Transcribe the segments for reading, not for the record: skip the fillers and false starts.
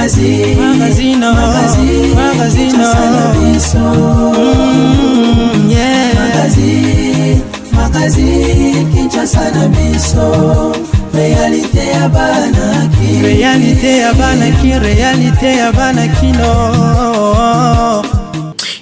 Magazine, magazine, magazine, magazine, yeah. Magazine, magazine, Kinshasa na biso. Réalité ya bana ki. Réalité ya bana ki, réalité ya bana kino.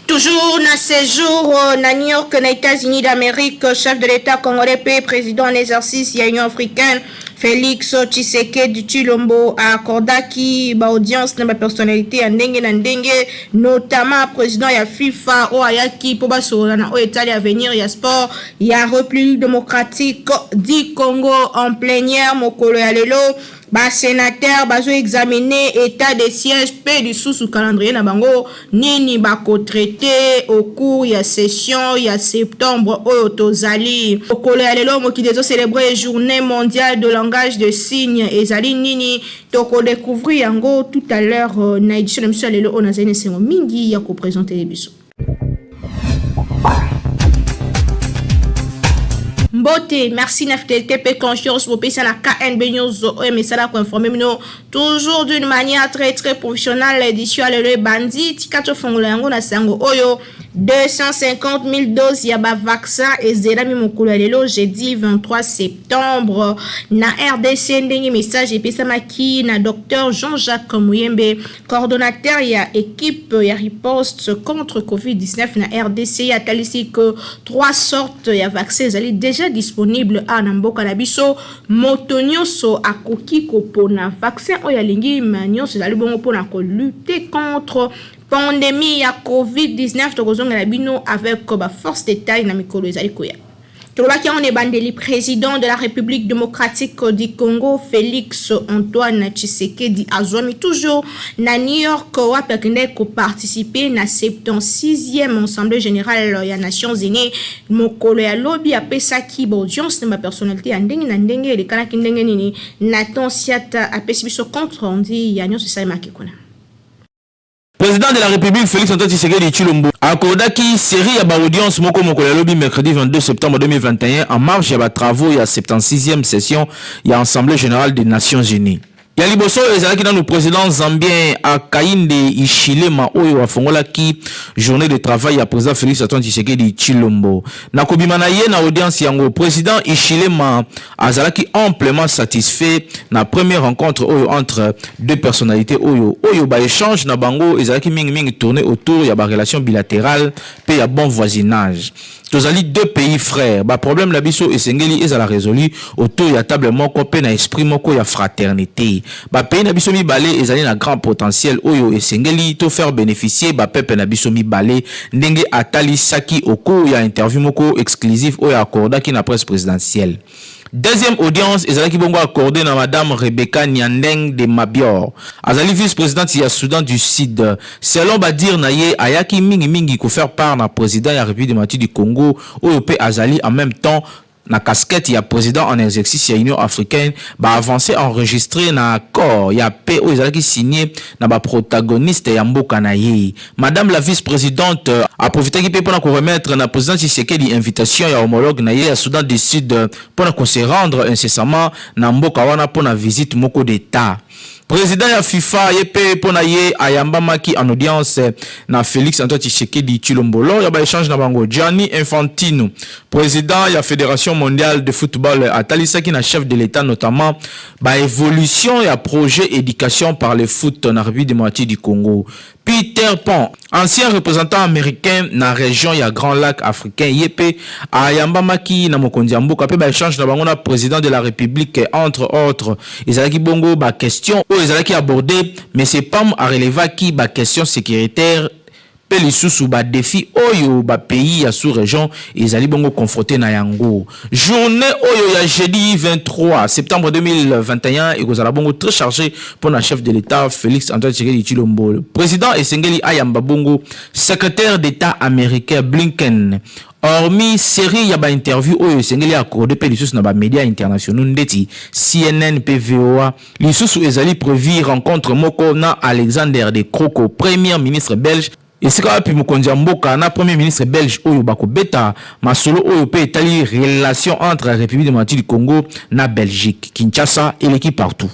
Toujours na séjour na New York na États-Unis d'Amérique, chef de l'État congolais pe président en exercice ya Union africaine Félix Tshisekedi Tshilombo accordaki ba audience na ba personnalité ya ndenge na ndenge, notamment président ya FIFA oyo ayaki mpo basolola na oyo etali avenir ya sport ya République démocratique du Congo. En plénière mokolo ya lelo, basénateur bazoexamine état de siège mpe lisusu calendrier na bango nini bakotraite au cours ya session ya septembre oyo tozali. Mokolo ya lelo, mokili ezocélébre Journée mondiale de langage de signe. Ezali nini? Tokodécouvrir yango tout à l'heure na édition na biso ya lelo oyo nazali na esengo mingi ya koprésente biso. Mbote, merci na fidélité pe confiance bopesa na KNB News oyo mesala koinforme bino toujours d'une manière très très professionnelle. Édition ya lelo ebandi, tika tofongola yango na sango oyo: 250 000 doses ya bavaccin ezelami mokolo ya lelo, jeudi 23 septembre, na RDC, ndenge message epesamaki na Dr Jean-Jacques Muyembe, coordonnateur ya équipe ya riposte contre COVID-19 na RDC. Atalisi que trois sortes ya vaccin ezali déjà disponible awa na mboka na biso. Moto nyonso akoki kopona vaccin oyo alingi, ma nyonso ezali bongo mpona kolutter contre pandémie ya COVID-19. Tokozongela bino avec baforce détail na mikolo ezali koya. Tolobaki yango na ebandeli, président de la République démocratique du Congo Félix Antoine Tshisekedi azwami toujours na New York, wapi akendaki koparticipe na 76e Assemblée générale ya Nations unies. Mokolo ya lobi, apesaki baaudience na bapersonnalité ya ndenge na ndenge. Elekanaki ndenge nini? Nathan Siata apesi biso compte rendu ya nyonso esalemaki kuna. Président de la République Félix Antoine Tshisekedi Tshilombo accordaki série ya baaudience moko mokolo ya lobi, mercredi 22 septembre 2021, en marge ya batravaux ya 76e session ya Assemblée générale des Nations unies. Ya liboso ezalaki nanu président zambien Hakainde Hichilema, oyo afongolaki journée de travail ya président Félix Antoine Tshisekedi Tshilombo. Na kobima na ye na audience yango, président Hichilema azalaki amplement satisfait na première rencontre oyo entre deux personnalités oyo baéchange na bango ezalaki mingimingi tourné autour ya barelation bilatérale mpe ya bon voisinage. Tozali deux pays frères, baproblème na biso esengeli ezala résolu autour ya table moko mpe na esprit moko ya fraternité. Bapays na biso mibale ezali na grand potentiel oyo esengeli to faire bénéficier bapeuple na biso mibale, ndenge atalisaki au cours ya interview moko exclusive oyo accordaki na presse présidentielle. Deuxième audience ezalaki bongo accordé na madame Rebecca Nyandeng de Mabior, azali vice-présidente ya Soudan du Sud. Selon badire na ye, ayaki mingimingi kofaire part na président ya République démocratique du Congo, oyo mpe azali en même temps na casquette ya président en exercice ya Union africaine, baavancé enregistré na accord ya paix oyo ezalaki signé na baprotagoniste ya mboka na ye. Madame la vice-présidente aprofitaki mpe mpona koremettre na président Tshisekedi invitation ya homologue na ye ya Soudan du Sud mpona kose rendre incessamment na mboka wana mpona visite moko d'état. Président ya FIFA, ye mpe mpo na ye ayambamaki en audience na Félix Antoine Tshisekedi Tshilombo. Lors ya baéchange na bango, Gianni Infantino, président ya Fédération mondiale de football, atalisaki na chef de l'État notamment baévolution ya projet éducation par le foot na République démocratique du Congo. Peter Pon, ancien représentant américain na région ya Grand Lac africain, ye mpe ayambamaki na mokonzi ya mboka, mpe baéchange na bango na président de la République, entre autres, ezalaki bongo baquestion oyo ezalaki abordé. Mais pam arelevaki baquestion sécuritaire mpe lisusu badéfi oyo bapays ya sous-région ezali bongo confronté na yango. Journée oyo ya jeudi 23 septembre 2021 ekozala bongo très chargé mpona chef de l'État Félix Antoine Tshisekedi Tshilombo. Président esengeli ayamba bongo secrétaire d'État américain Blinken, hormis série ya bainterview oyo esengeli accordé mpe lisusu na bamédia internationaux ndeti CNN mpe VOA. Lisusu ezali prévu rencontre moko na Alexander De Croo, premier ministre belge, esika wapi mokonzi ya mboka na premier ministre belge oyo bakobeta masolo oyo mpe etali relation entre République démocratique du Congo na Belgique. Kinshasa eleki partout.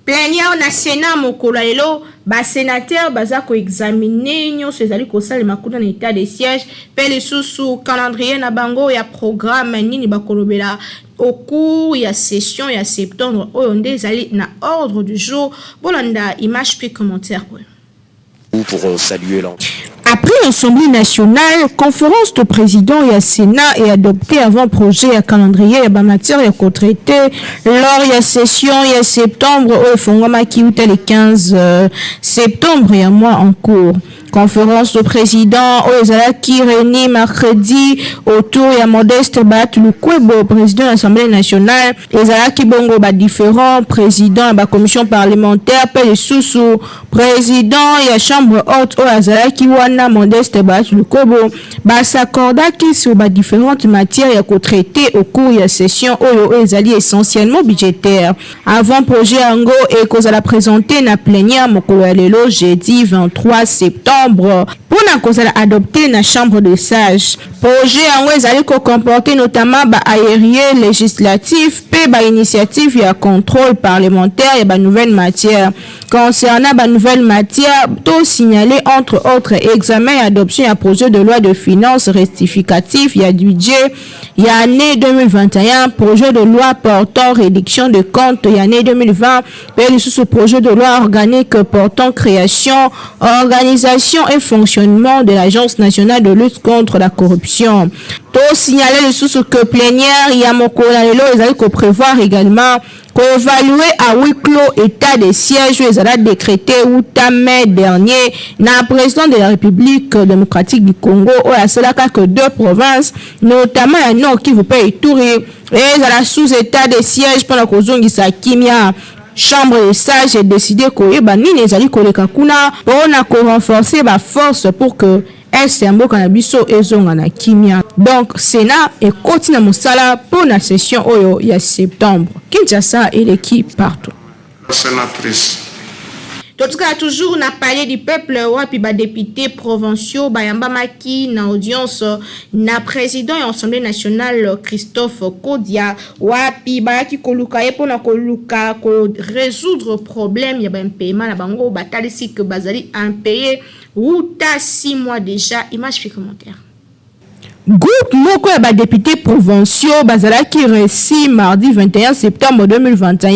Plenière na Senat mokolo ya lelo, ba senateurs baza ko examiner nionso ezali kosalema kuna na etat de siège mpe lisusu calendrier na bango ya programme nini bakolobela au cours ya session ya septembre oyo nde ezali na ordre du jour. Bolanda image puis commentaire oyo. Pour saluer Après l'Assemblée nationale, conférence de président ya Sénat est adopté avant projet ya calendrier ya bamatière ya kotraiter lors ya session ya septembre oyo efongwamaki uta le 15 septembre ya mois en cours. Conférence de président oyo ezalaki réuni mercredi autour ya Modeste Bahati Lukwebo, président de l'Assemblée nationale, ezalaki bongo ba différents présidents ya bacommission parlementaire mpe lisusu président ya chambre haute oyo azalaki wana, Modeste Bahati Lukwebo, bas'accordaki sur ba différentes matières ya kotraiter au cours ya session oyo, oyo ezali essentiellement budgétaire. Avant projet yango ekozala présenté na plénière mokolo ya lelo, jeudi 23 septembre, mpona kozala adopté na chambre de sage. Projet yango ezali kocomporter notamment baarriérés législatif mpe bainitiative ya contrôle parlementaire ya banouvelle matière. Concernant banouvelle matière, tosignaler entre autres examen et adoption ya projet de loi de finances rectificatif ya budget ya année 2021, projet de loi portant réduction de comptes ya année 2020 mpe lisusu projet de loi organique portant création, organisation et fonctionnement de l'Agence nationale de lutte contre la corruption. Tosignaler lisusu que plénière ya mokolo na lelo ezali koprévoir également koévaluer à huis clos état de siège oyo ezala décrété uta mai dernier na président de la République démocratique du Congo, oyo asalaka que deux provinces, notamment ya Nord Kivu mpe Ituri, ezala sous état de siège mpona kozongisa kimia. Chambre de sage edécider koyeba nini ezali koleka kuna mpona korenforcer baforce pour que est ya mboka na biso ezonga na kimia. Donc Sénat ekoti na mosala mpo na session oyo ya septembre. Kinshasa eleki partout. Sénatrice. Totikala toujours na Palais du Peuple, wapi badéputé provinciaux bayambamaki na audience na président ya Assemblée nationale, Christophe Kodia, wapi bayaki koluka ye mpona koluka korésoudre problème ya baimpayement na bango. Batalisi ke bazali impayé wuta 6 mois déjà. Image puis commentaire. Groupe moko ya badéputé provinciaux bazalaki reçu mardi 21 septembre 2021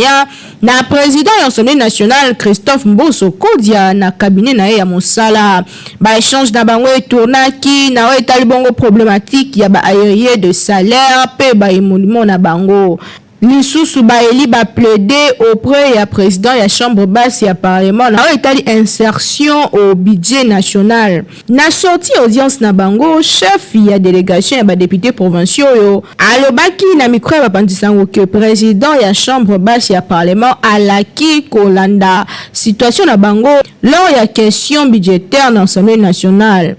na président ya Assemblée nationale, Christophe Mboso Kodia, na cabinet na ye ya mosala. Baéchange na bango etournaki na oyo etali bongo problématique ya baarriérés de salaire mpe baémolument na bango. Lisusu baeli baplaider auprès ya président ya chambre basse ya parlement na oyo etali insertion au budget national. Na sortie audience na bango, chef ya délégation ya badéputé provinciaux oyo alobaki na micro ya bapanzi sango ke président ya chambre basse ya parlement alaki kolanda situation na bango lors ya question budgétaire na Assemblée nationale.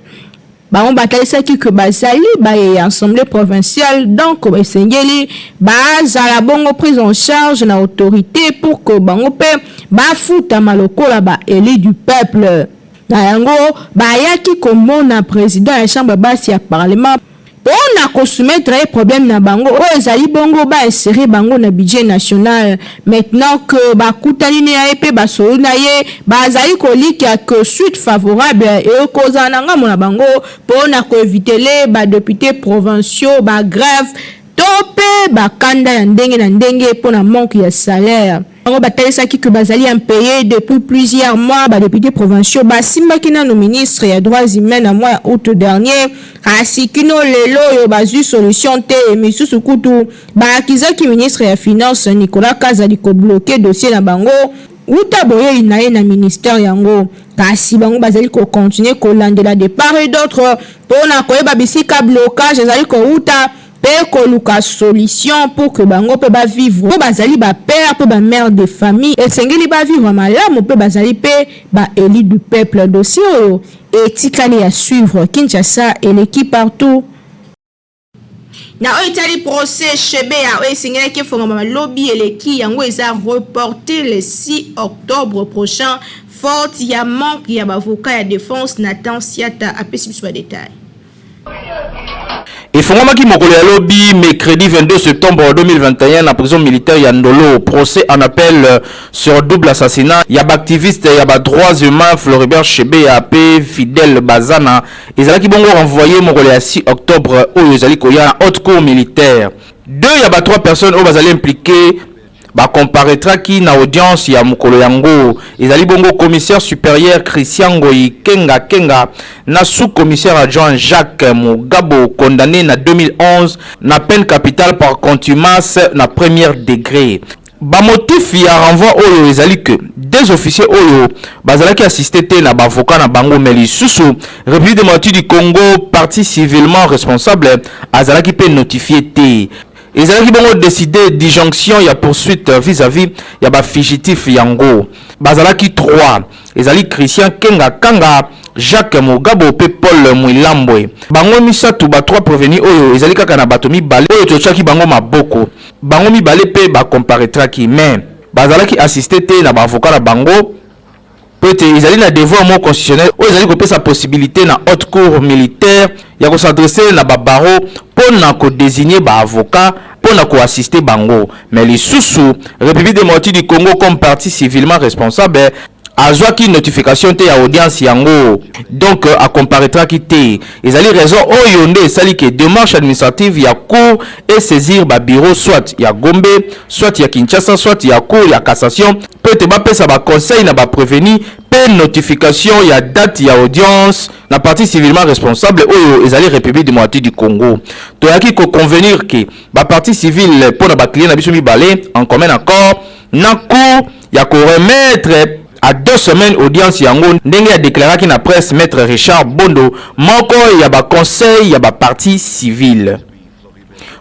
Bango batalisaki ke bazali baye ya assemblée provinciale, donc esengeli bazala bongo prise en charge na autorité pour que bango mpe bafutama lokola baélu du peuple. Na yango bayaki komona président ya chambre basse ya parlement mpona kosoumettre ye problème na bango oyo ezali bongo bainsérer bango na budget national. Maintenant que bakutani na ye mpe basolo na ye, bazali kolikia ke suite favorable ekozala na ngambo na bango mpona koéviter badéputé provinciaux bagrève to mpe bakanda ya ndenge na ndenge mpona manque ya salaire. Bango batalisaki ke bazali impayé depuis plusieurs mois. Badéputé provinciaux basimbaki nano ministre ya droits humains na mois ya août dernier, kasi kino lelo oyo bazwi solution te. Misusu kutu baakizaki ministre ya finance, Nicolas Kazadi, kobloquer dossier na bango uta boyei na ye na ministère yango. Kasi bango bazali kocontinuer kolandela de part et d'autre mpona koyeba bisika blocage ezali kouta mpe koluka solution pour que bango mpe bavivre, mpo bazali bapère mpe bamère de famille, esengeli bavivre malamu mpe bazali mpe baélu du peuple. Dossier oyo etikali ya suivre. Kinshasa eleki partout. Na oyo etali procès Chebeya oyo esengelaki efongama balobi eleki, yango eza reporté le 6 octobre prochain, faute ya manque ya baavocat ya défense. Nathan Siata apesi biso badétail. Efongwamaki mokolo ya lobi mercredi 22 septembre 2021 na prison militaire ya Ndolo procès en appel sur double assassinat ya baactiviste ya ba droits humains Floribert Chebeya pe Fidèle Bazana ezalaki bongo renvoye mokolo ya 6 octobre oyo ezali koya na haute cour militaire. Deux ya ba trois personnes oyo bazali impliquées Ba comparaitraki na audience ya mokolo yango ezali bongo commissaire superieur Christian Ngoyi Kenga Kenga na sous-commissaire adjoint Jacques Mugabo condamne na 2011 na peine capitale par contumace na première degre. Ba motifs ya renvoi oyo ezali que deux officiers oyo bazalaki assistes te na ba avocats na bango mais lisusu Republique democratique du Congo partie civilement responsable azalaki mpe notifie te. Ezalaki bongo decide disjonction ya poursuite vis-à-vis ya ba fugitifs yango. Bazalaki trois, ezali Christian Kenga Kanga, Jacques Mugabo mpe Paul Mwilambwe. Bango misatu ba trois prevenus oyo ezali kaka na bato mibale oyo totiaki bango maboko. Bango mibale mpe ba comparaitraki mais bazalaki assistes te na ba avocats na bango. Mpo ete ezali na devoir moko constitutionnel oyo ezali kopesa possibilite na Haute Cour militaire ya ko s'adresser na ba barreaux mpo na ko designer ba avocats mpo na ko assister bango. Mais lisusu, Republique democratique du Congo comme partie civilement responsable azwaki notification te ya audience yango, donc a comparaitraki te. Ezali raison oyo nde esali que demarche administrative ya Cour e saisir ba bureaux soit ya Gombe, soit ya Kinshasa, soit ya Cour ya cassation mpo ete bapesa ba conseils na ba prevenus mpe notification ya date ya audience na partie civilement responsable oyo ezali Republique democratique du Congo. Toyaki ko convenir que ba parties civiles mpo na ba clients na biso mibale en commun accord na cour ya ko remettre à deux semaines audience yango ndenge a declaraki na presse Maitre Richard Bondo moko ya ba conseils ya ba parties civiles.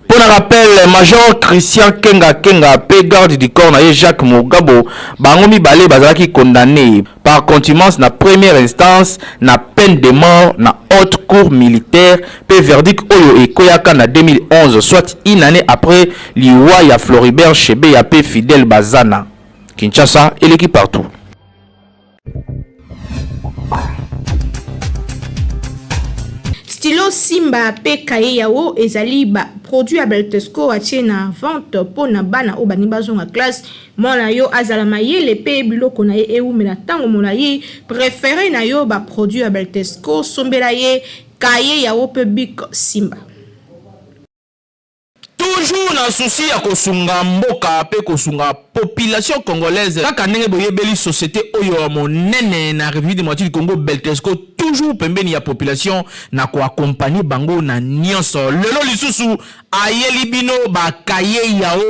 Mpo na rappel, Major Christian Kenga Kenga mpe garde du corps na ye Jacques Mugabo, bango mibale bazalaki condamnes par contumace na première instance na peine de mort na haute cour militaire mpe verdict oyo ekweyaka na 2011 soit une annee après liwa ya Floribert Chebeya mpe Fidèle Bazana. Kinshasa eleki partout. Stylo Simba pe cahier yao ezali ba produit ya Beltesco atie na vente po na bana oyo balingi bazonga classe. Mwana yo azala mayele pe biloko na ye ewumela tango molayi. Prefere na yo ba produit ya Beltesco, sombela ye cahier yao pe bic Simba. Toujours na souci ya kosunga mboka pe kosunga population congolaise kaka ndenge boyebeli societe oyo ya monene na Republique democratique du Congo Beltesco toujours pembeni ya population na ko accompagner bango na nionso. Lelo lisusu ayeli bino ba cahiers yao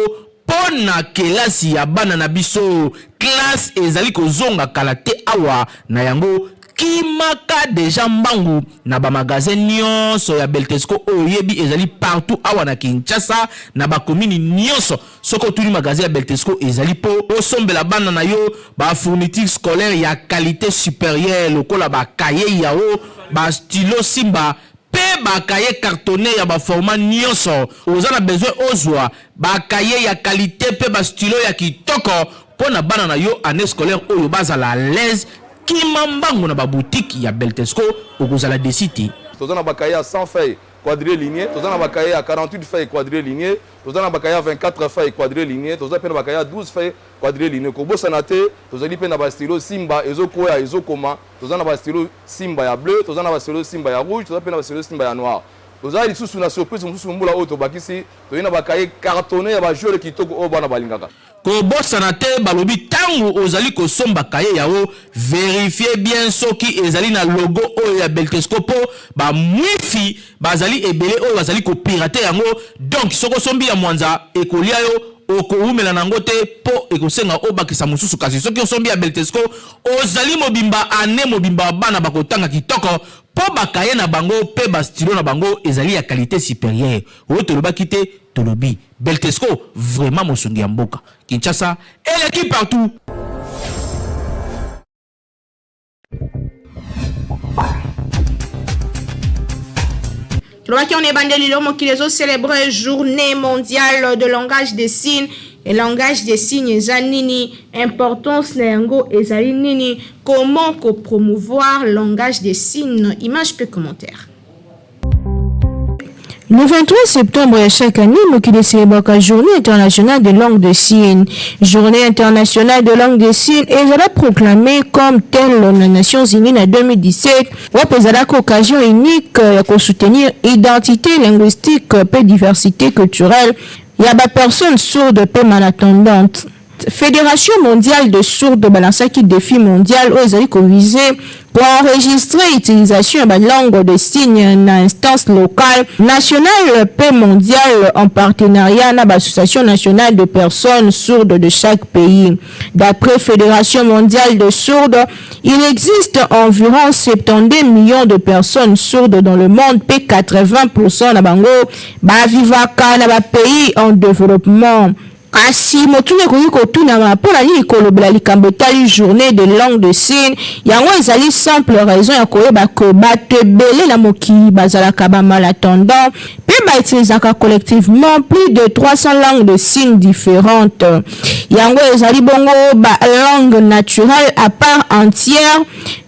po na kelasi ya bana na biso. Classe ezali kozonga kala te awa na yango kimaka dejà mbangu na ba magasins nionso ya Beltesco oyo oyebi ezali partout awa na Kinshasa na ba communes nionso. Soki otuni magasin ya Beltesco ezali po osombela bana na yo ba fournitures scolaires ya qualite superieure lokola ba cahiers yao, ba stylos simba pe ba cahiers cartonnes ya ba formats nionso. Oza na besoin ozua ba cahiers ya qualite pe ba stylos ya kitoko po na bana na yo annee scolaire oyo bazala à l'aise. Kima mbangu na ba boutiques ya Beltesco okozala deçu te. Toza na ba cahiers ya 100 feuilles quadrilignees, toza na ba cahiers ya 48 feuilles quadrilignees, toza na ba cahiers ya 24 feuilles quadrilignees, toza pe na ba cahiers ya 12 feuilles quadrilignees. Kobosana te, tozali pe na ba stylos Simba ezo kweya ezo koma, toza na ba stylos Simba ya bleu, toza na ba stylos Simba ya rouge, toza pe na ba stylos Simba ya noir. Toza lisusu na surprise mosusu mbula oyo tobakisi, toye na ba cahiers cartonnes ya ba jaune kitoko oyo bana balingaka. Kobosana te balobi tangu ozali kosomba cahier yao verifier bien soki ezali na logo oyo ya Beltesco po ba mwifi bazali ebele oyo bazali ko pirater yango donc soki osombi ya mwanza ekolia yo okowumela na yango te po ekosenga obakisa mosusu kasi soki osombi ya Beltesco ozali mobimba annee mobimba bana bakotanga kitoko po ba cahier na bango pe ba stylo na bango ezali ya qualite superieure oyo tolobaki te tolobi Beltesco vraiment mosungi ya mboka. Kinshasa eleki partout. Tolobaki on ebandeli lelo mokili ezo célébrer journée mondiale de langage des signes. Et langage des signes eza nini? Importance na yango ezali nini? Comment ko promouvoir langage des signes? Image pe commentaire. Le 23 septembre ya chaque année, mokili ecelebraka Journée internationale de langue de signe. Journée internationale de langue de signe ezala proclamée comme telle na Nations Unies na 2017, wapi ezalaka occasion unique ya kosoutenir identité linguistique mpe diversité culturelle ya ba personnes sourdes mpe malentendantes. Federation mondiale de sourdes balansaki defi mondial oyo ezali koviser koenregistrer utilisation ya ba langues de signes na instance locale, nationale mpe mondiale en partenariat na ba associations nationales de personnes sourdes de chaque pays. D'après Federation mondiale de sourdes, il existe environ 72 millions de personnes sourdes dans le monde mpe 80% na bango bavivaka na ba pays en développement. Kasi motuna ekoki kotunama, mpo na nini kolobela likambo etali Journee de langue de signe? Yango ezali simple raison ya koyeba que bato ebele na mokili bazalaka ba malentendants mpe ba utilisaka collectivement plus de 300 langues de signes differentes. Yango ezali bongo ba langues naturelles à part entière,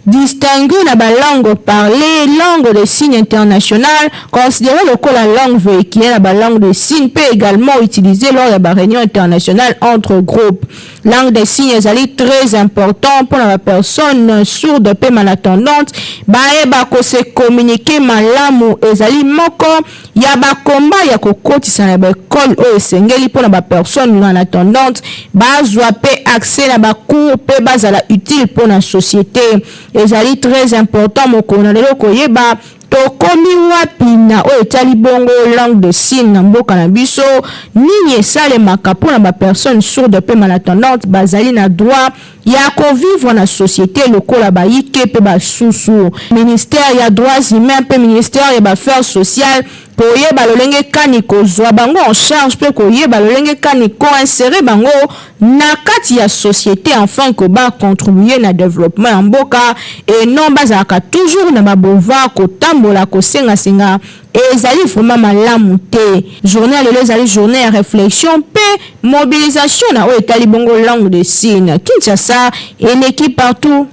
distinguer na ba langues parlées, langue de signes internationale, considérée lokola langue véhiculaire na ba langues de signes mpe également utilisée lors ya ba réunions internationales entre groupes. Langue de signes ezali très important mpo na ba personnes sourdes mpe malentendantes bayeba ko se communiquer malamu. Ezali moko ya ba combats ya kokotisa na ba ecoles oyo esengeli mpo na ba personnes malentendantes bazwa mpe accès na ba cours mpe bazala utile mpo na société. Ezali très important mokolo na lelo koyeba tokomi wapi na oyo etali bongo langue de signe na mboka na biso, nini esalemaka mpo na ba personnes sourdes mpe malentendantes bazali na droit ya kovivre na société lokola bayike mpe basusu. Ministère ya droits humains mpe ministère ya baaffaires sociales koyeba lolenge kani kozwa bango en charge mpe koyeba lolenge kani koinsérer bango na kati ya société afin que bacontribuer na développement ya mboka et non bazalaka toujours na baboulevard kotambola kosengasenga. Ezali vraiment malamu te. Journée ya lelo ezali journée ya réflexion mpe mobilisation na oyo etali bongo langue de signe. Kinshasa eleki partout.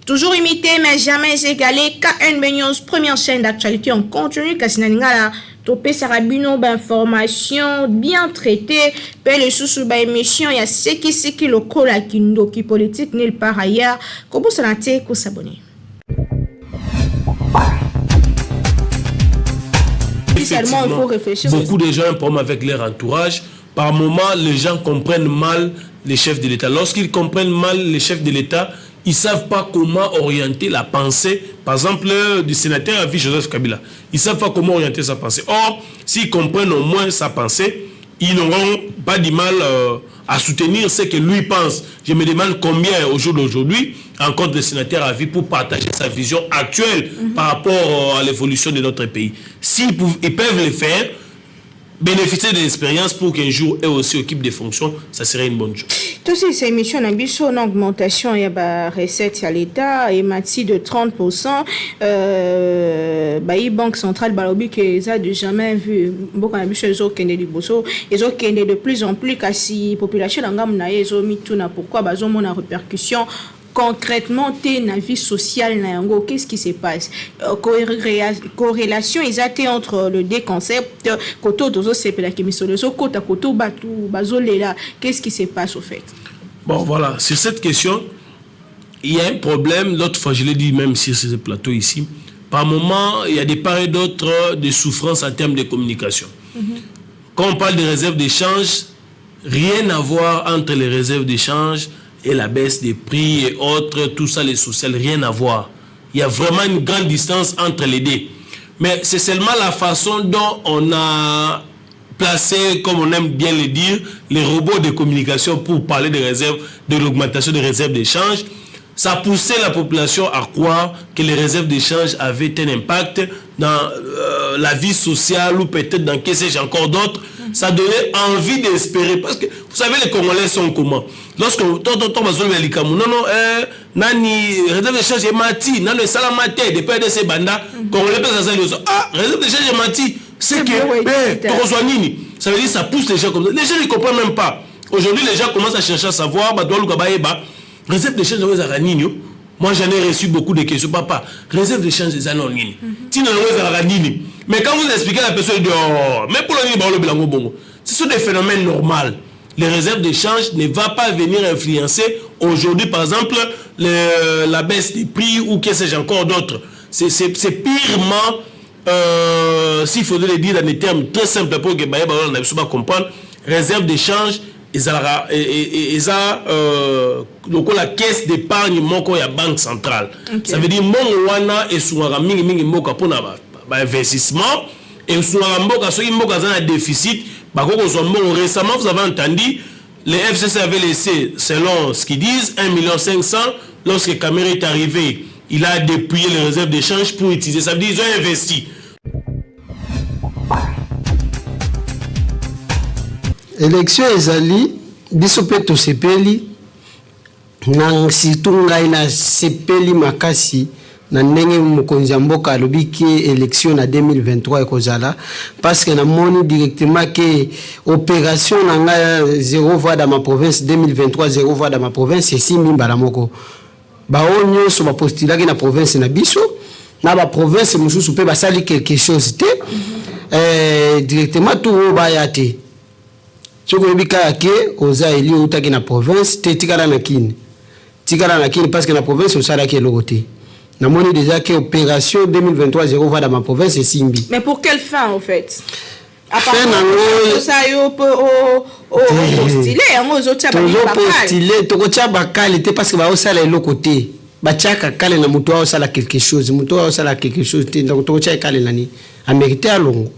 Toujours imité mais jamais égalé, KNB News, première chaîne d'actualité en continu. Kasi na lingala, topesaka bino bainformation bien traité mpe lisusu baémission ya sekiseki lokola kindoki politique nulle part ailleurs. Kobosana te kos'abonner. Seulement, il faut réfléchir. Beaucoup de gens ont un problème avec leur entourage. Par moment, les gens comprennent mal les chefs de l'État. Lorsqu'ils comprennent mal les chefs de l'État, ils ne savent pas comment orienter la pensée, par exemple, du sénateur à vie Joseph Kabila. Ils ne savent pas comment orienter sa pensée. Or, s'ils comprennent au moins sa pensée, ils n'auront pas du mal à soutenir ce que lui pense. Je me demande combien, au jour d'aujourd'hui, encore de sénateurs à vie pour partager sa vision actuelle par rapport à l'évolution de notre pays. S'ils peuvent le faire, bénéficier de l'expérience pour qu'un jour eux aussi occupent des fonctions, ça serait une bonne chose. Tout cette émission na biso na augmentation ya ba recette ya l'État emati de 30%, ba banque centrale balobi ke eza de jamais vu. Mboka na biso ezokende liboso, ezokende de plus en plus, kasi population na ngambu na ye ezomituna pourquoi bazomona répercussion concrètement te na vie sociale na yango. Qu'est-ce qui se passe? Corrélation eza te entre le deux concepts. Koto tozosepelaki misolo ezokota, koto bato bazolela. Qu'est-ce qui se passe au fait? Bon, voilà, sur cette question, il y a un problème. L'autre fois, je l'ai dit même sur ce plateau ici, par moment, il y a des part et d'autre de souffrances en termes de communication. Quand on parle de réserves d'échange, rien à voir entre les réserves d'échange et la baisse des prix et autres, tout ça, les social, rien à voir. Il y a vraiment une grande distance entre les deux. Mais c'est seulement la façon dont on a placé, comme on aime bien le dire, les robots de communication pour parler des réserves, de l'augmentation des réserves d'échange. Ça poussait la population à croire que les réserves d'échange avaient un impact dans la vie sociale ou peut-être dans que sais-je encore d'autres. Ça donnait envie d'espérer. Parce que, vous savez, les Congolais sont comment? Lorsque non, non, nani, réserve d'échange emati, nani, salamate, depuis RDC banda, Congolais, ah, réserve d'échange emati, c'est que, eh, ça veut dire ça pousse les gens comme ça. Les gens ne comprennent même pas. Aujourd'hui, les gens commencent à chercher à savoir, bah, réserve d'échange, nini, Moi, j'en ai reçu beaucoup de questions. Papa, réserve de change eza nano nini? Tina yango ezalaka nini? Mais quand vous expliquez la personne, il dit, oh, mais pour le nini baolobela yango bongo? Ce sont des phénomènes normaux. Les réserves de change ne va pas venir influencer aujourd'hui, par exemple, la baisse des prix ou que sais-je encore d'autres. C'est purement, s'il faudrait le dire dans des termes très simples pour que baye ba na biso ba comprendre, réserve de change ezalaka eza lokola caisse d'épargne moko ya banque centrale. Ça veut dire mbongo wana esungaka mingimingi mboka mpona bainvestissement, esungaka mboka soki mboka aza na déficit, bakoki kozwa mbongo. Récemment, vous avez entendu, les FCC avaient laissé, selon ce qu'ils disent, 1 million 500. Lorsque Kamerhe est arrivé, il a dépouillé les réserves d'échange pour utiliser. Ça veut dire qu'ils ont investi. Élection ezali, biso mpe tosepeli na, surtout ngai nasepeli makasi na ndenge mokonzi ya mboka alobi ke élection na 2023 ekozala, parce que namoni directement ke opération na ngai "Zéro voix dans ma province", 2023 "Zéro voix dans ma province", esimbi mbala moko. Bao nyonso bapostulaki na province na biso na baprovince mosusu mpe basali quelque chose te. Directement tour oyo baya te. Soki oyebi kaka ke oza eli, outaki na province te, tikala na Kini, tikala na Kini, parce que na province osalaki eloko te. Namoni déjà ke opération 2023 "Zéro voix dans ma province" esimbi. Mais pour quelle fin, au fait? Fin nango Osa yo mpe opostule yango, ozotia. Tozopostule, tokotia bakale te, parce que baosala eloko te. Batiaka kale na moto aosala quelque chose. Moto aosala quelque chose te, donc tokotia ekale nani amérite alongo.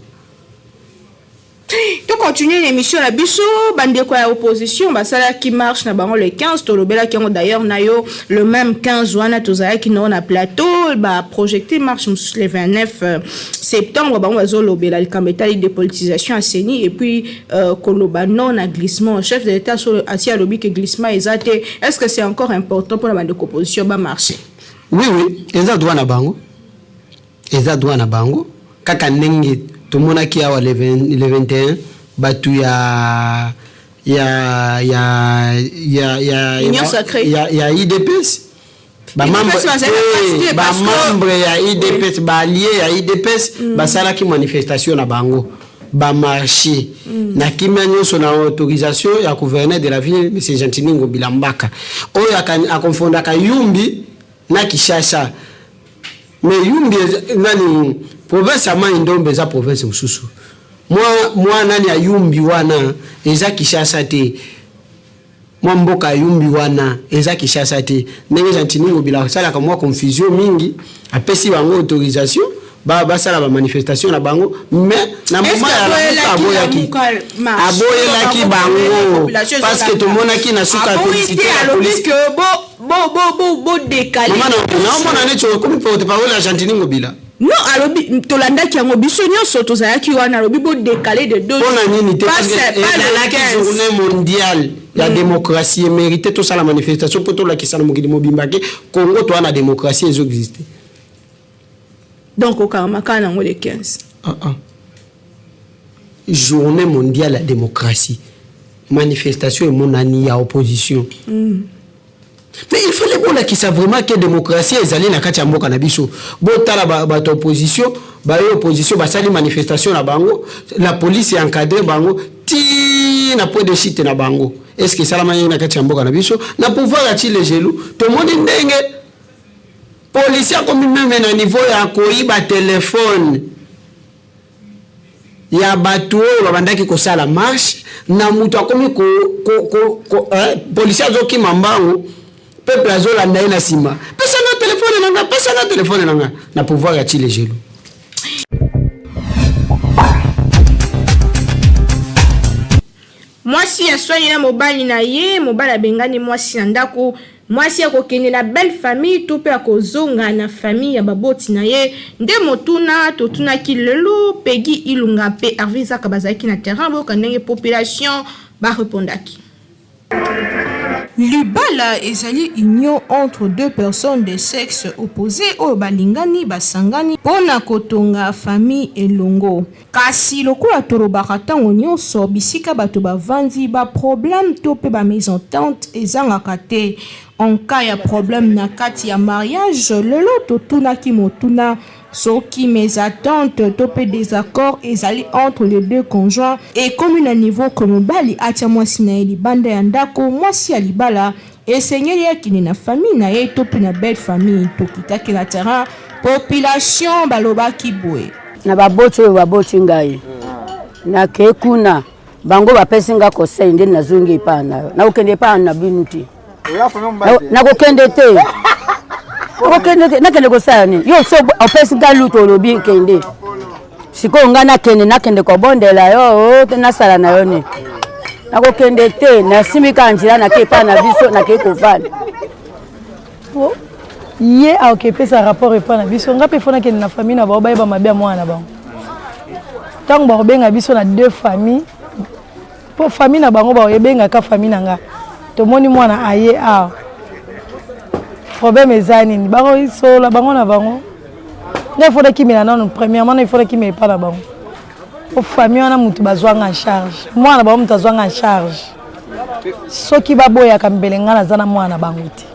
Tocontinue na émission na biso. Bandeko ya opposition basalaki marche na bango le 15. Tolobelaki yango d'ailleurs na yo le même 15 wana, tozalaki nango na plateau. Baprojecte marche mosusu le 29 septembre. Bango bazolobela likambo etali dépolitisation ya CENI et puis koloba non na glissement. Chef de l'État asi alobi ke glissement eza te. Est ce que c'est encore important mpona bandeko opposition bamarche? Oui, eza droit na bango, eza droit na bango. Kaka ndenge tomonaki awa le 21, bato ya Union sacrée. ya UDPS, bamembre ya UDPS, baallié ya UDPS, basalaki manifestation na bango, bamarché na kimia nyonso na autorisation ya gouverneur de la ville, monsieur Gentiny Ngobila Mbaka, oyo akonfondaka Yumbi na Kinshasa. Mais Yumbi nani, province ya Mai Ndombe eza province mosusu. Mwa nani ya Yumbi wana eza Kinshasa te. Mwa mboka ya Yumbi wana eza Kinshasa te. Ndenge Gentiny Ngobila asalaka mwa confusion mingi, apesi bango autorisation basala bamanifestation na bango, mais na moment ya Lamuka aboyaki, aboyelaki bango, parce que tomonaki na suka félicité la police. Naomona neti okomi porte parole ya Gentiny Ngobila. Non, alobi, tolandaki yango biso nyonso, tozalaki wana, alobi bodécalé de deux. Mpona nini te? Ezalaki journée mondiale ya démocratie, emérite tosala manifestation mpo tolakisa na mokili mobimba ke Congo toa na démocratie ezoexiste. Donc okangama kaka nango le 15? Ah, ah. Journée mondiale ya démocratie, manifestation emonani ya opposition. Mais il fallait bolakisa vraiment ke démocratie ezali na kati ya mboka na biso. Botala bato opposition, baye opposition basali manifestation na bango, la police encadre bango ti na point de chute na bango. Est ce que esalama ndenge na kati ya mboka na biso na pouvoir ya Tshilejelu? Tomoni ndenge policier akomi même na niveau ya koyiba telefone ya bato oyo babandaki kosala marche. Na moto akomi policier azokima mbangu, peuple azolanda ye na nsima: "Pesanga telefone na nga, pesanga telefone na nga." Na pouvoir ya Tshilejelu. Mwasi aswani na mobali na ye, mobali abengani mwasi na ndako. Mwasi akokende na belle famille to mpe akozonga na famille ya baboti na ye? Nde motuna totunaki lelo. Pegi Ilunga mpe Hervé Zaka bazalaki na terrain. Boyoka ndenge population barepondaki. Libala ezali union entre deux personnes de sexe oppose oyo balingani, basangani mpo na kotonga famille elongo. Kasi lokola tolobaka tango nionso, bisika bato bavandi, ba problèmes to mpe ba mesententes ezangaka te. En cas ya problème na kati ya mariage, lelo totunaki motuna, Soki mesentente to pe desaccord ezali entre les deux conjoints, ekomi na niveau que mobali atia mwasi na ye libanda ya ndako, mwasi ya libala esengeli akende na famille na ye to pe na belle famille. Tokitaki na terrain, population balobaki boye. Na baboti oyo baboti ngai nakei kuna bango bapesi nga conseil nde nazongi epai na yo nakokende epai na bino te nakokende te nakokende te nakende kosala nini yo so opesi nga lutu olobi kende sikoyo ngai nakende nakende kobondela yo oh, nasala na yo nini nakokende te nasimbi kaka nzela nake epai na biso nakei kovanda po ye akoki epesa rapport epai na biso nga mpe fo nakende na famille na bango bayeba mabe ya mwana na bango ntango bakobenga biso na deux famille mpo famille na bango bakoebengaka famille na nga tomoni mwana aye awa problème eza nini bakosolola bango na bango nga ifo nakimela nano premièrement na ifo nakimela epai na bango po famille wana motu bazwanga en charge mwana bango moto azwanga en charge soki baboyaka mbele ngai naza na mwana na bango te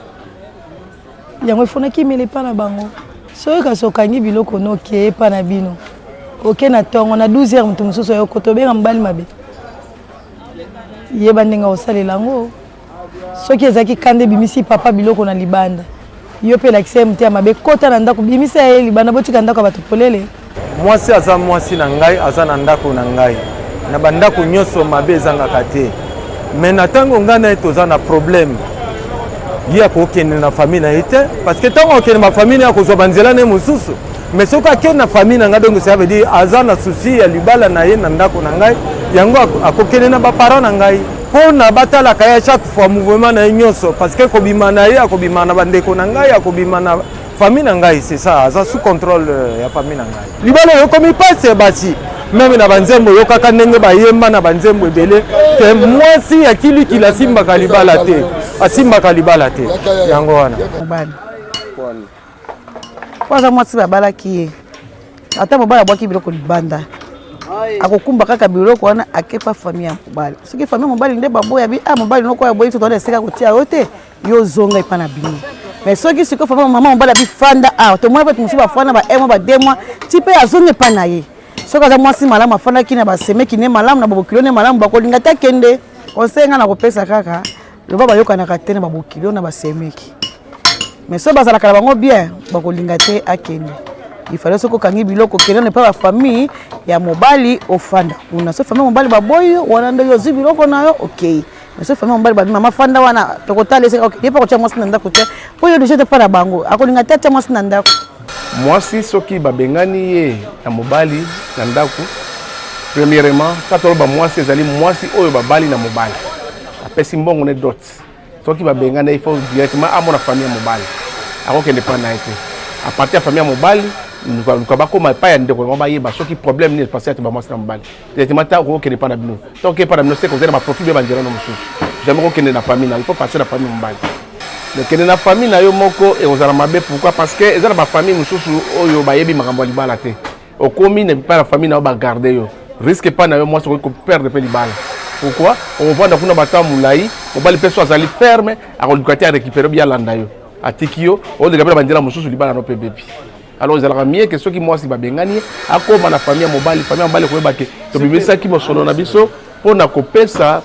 yango ifo nakimela epai na bango soki kasi okangi biloko no okeye epai na bino oke na ntongo na 12 heures moto mosusu ayo koto obenga mobali mabe yeba ndenge osalela yango soki ezalaki kanda ebimisi papa biloko na libanda yo mpe elakisa ye motema mabe kota na ndako bimisa ye libanda botika ndako ya bato polele mwasi aza mwasi na ngai aza na ndako na ngai na bandako nyonso mabe ezangaka te me na ntango ngai na ye toza na problème ye akokende na famille na ye te parce que ntango akokende ba famille na ye akozwa banzela na ye mosusu mais soki akei na famille na ngai donc ça veut dire aza na souci ya libala na ye na ndako na ngai yango akokende na baparent na ngai mpo na batalaka ye chaque fois mouvement na ye nyonso parce que kobima na ye akobima na bandeko na ngai akobima na famille na ngai c'est ça aza sous contrôle euh, ya famille na ngai libala oyo ekomi mpasi ya basi meme na banzembo oyokaka ndenge bayemba na banzembo ebele ke mwasi ya kilikili asimbaka libala te asimbaka libala te yango wana po aza mwasi babalaki ye ata mobali abwaki biloko libanda akokumba kaka biloko wana akepa famille ya mobali soki famille ya mobali nde baboya bi ah mobali noko ya boyi totoana esika kotia yo te yo ozonga epa na bino mais soki sikoyo famille mama mobali abi fanda awa tomoni bato mosusu bafanda ba un mois ba deux mois ti mpe azongi epa na ye soki aza mwasi malamu afandaki na basemeki ne malamu na babokilo ne malamu bakolinga te akende conseil ngai nakopesa kaka loba bayokanaka te na babokilo na basemeki mais soki bazalaka na bango bien bakolinga te akende ifale soki okangi biloko okende na epai bafamille ya mobali ofanda kuna soki famille mobali baboyi yo wana nde yo ozwi biloko na yo okei mais soki famille mobali babi mama fanda wana tokotala esika okende ye mpe akotya mwasi na ndako te mpo yo deja te mpa na bango akolinga te atya mwasi na ndako mwasi soki babengani ye na mobali na ndako premièrement kaka toloba mwasi ezali mwasi oyo babali na mobali apesi mbongo ne dot soki babengani il faut directement amona famille ya mobali akokende epai na ye te à partir ya famille ya mobali luka bakóma epai ya ndeko yango bayeba soki problème nini epasi ate bamwasi na mobali directement ta okokende epai na bino ta okende epai na bino seke ozali na baprofit bie banzela no mosusu jamais okokende na famille na il faut passer na famille mobali okende na famille na yo moko ekozala mabe pourquoi parce que eza na bafamille mosusu oyo bayebi makambo ya libala te okomi na epai na famille na yo bagarde yo risque epai na yo mwasi okoki koperdre mpe libala pourquoi okovanda kuna bata molai mobali mpe so azali ferme akoluka te arécupere bi alanda yo atiki yo oleka mpe na banzela mosusu libala no mpe bebi alors ezalaka mieux ke soki mwasi babengani ye akoma na famille ya mobali famille ya mobali ekoyeba ke tobimisaki mosolo na biso mpo na kopesa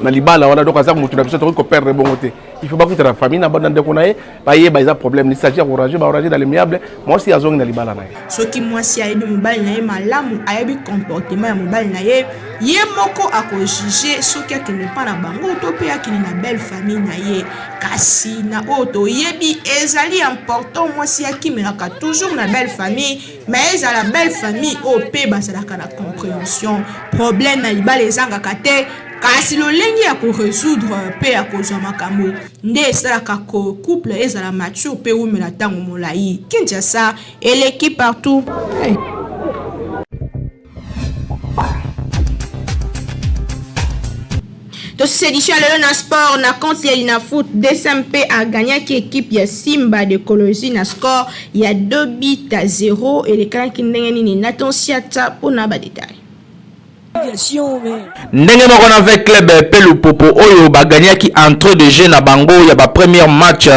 na libala wana donc aza motu na biso tokoki koperdre bongo te il faut bakutana famille na bana ndeko na ye bayeba eza problème il s'agit ya koranger baoranger dans l'amiable mwasi azongi na libala na ye soki mwasi ayebi mobali na ye malamu ayebi comportement ya mobali na ye ye moko akojuge soki akende mpa na bango to mpe akende na belle famille na ye kasi na oyo toyebi ezali important mwasi akimelaka toujours na belle famille mais ezala belle famille oyo mpe bazalaka na comprehension problème na libala ezangaka te kasi lolenge ya koresoudre mpe ya kozwa makambo nde esalaka ko couple ezala mature mpe ewumela ntango molai kinshasa eleki partout hey. Tosisi édition ya lelo na sport na compte ya Linafoot. DSMP agagnaki équipe ya Simba de Kolwezi na score ya 2 buts à 0. Elekanaki ndenge nini? Nathan Siata mpona badetail. Ndenge moko na V Club mpe Lupopo oyo bagagnaki entrée de jeu na bango ya ba premier match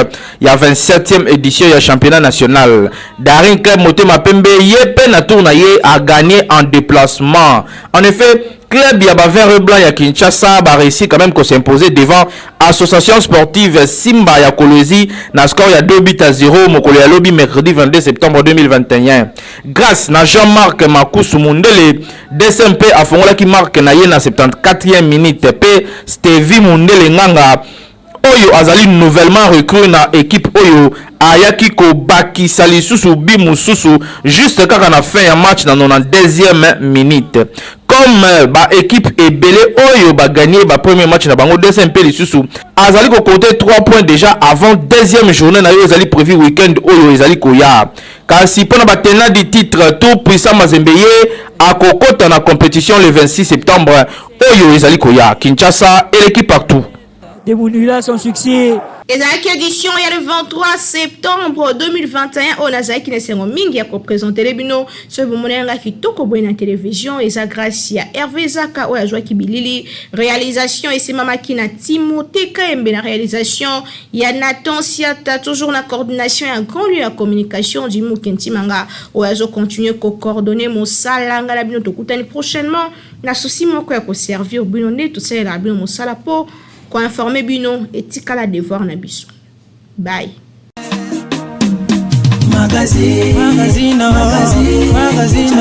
ya 27e édition ya championnat national, Daring Club Motema Pembe ye mpe na tour na ye a gagné en déplacement. En effet, club ya ba vert et blanc ya Kinshasa ba réussi quand même ko s'imposer devant association sportive Simba ya Kolwezi na score ya 2 buts à 0 mokolo ya lobi mercredi 22 septembre 2021. Grâce na Jean-Marc Makusu Mundele, DSMP afongolaki marque na ye na 74e minute, mpe Stevie Mundele Nganga oyo azali nouvellement recrue na équipe oyo ayaki kobakisa lisusu but mosusu juste kaka na fin ya match na 92e minute. Comme ba équipe ebele oyo bagagné ba premier match na bango, DSMP lisusu azali kokote 3 points déjà avant deuxième journée na yo ezali prévu week-end oyo ezali koya. Kasi mpona batenant du titre, Tout Puissant Mazembe, ye akokota na compétition le 26 septembre oyo ezali koya. Kinshasa eleki partout. Déboulula son succès. Ezalaki édition ya le 23 septembre 2021 oyo nazalaki na esengo mingi ya koprésenter bino. Soki bomoni yanga kitoko boye na télévision, eza grâce ya Hervé Zaka oyo azwaki bilili. Réalisation esemamaki na Timothée Kayembe, na réalisation ya Nathan Siata, toujours na coordination ya grand lieu ya communication du Mukentimanga oyo azocontinue kocoordonner mosala. Ngai na bino tokutani prochainement na souci moko ya koservir bino nde tosalelaka bino mosala mpo koinformer bino etikala devoir na biso. Bye. Magazine, magazine, magazine, magazine,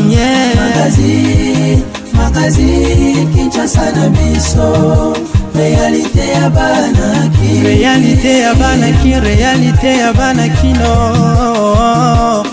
yeah. Magazine, magazine, Kinshasa na biso, réalité ya bana Kin, réalité ya bana Kin, réalité ya bana Kino.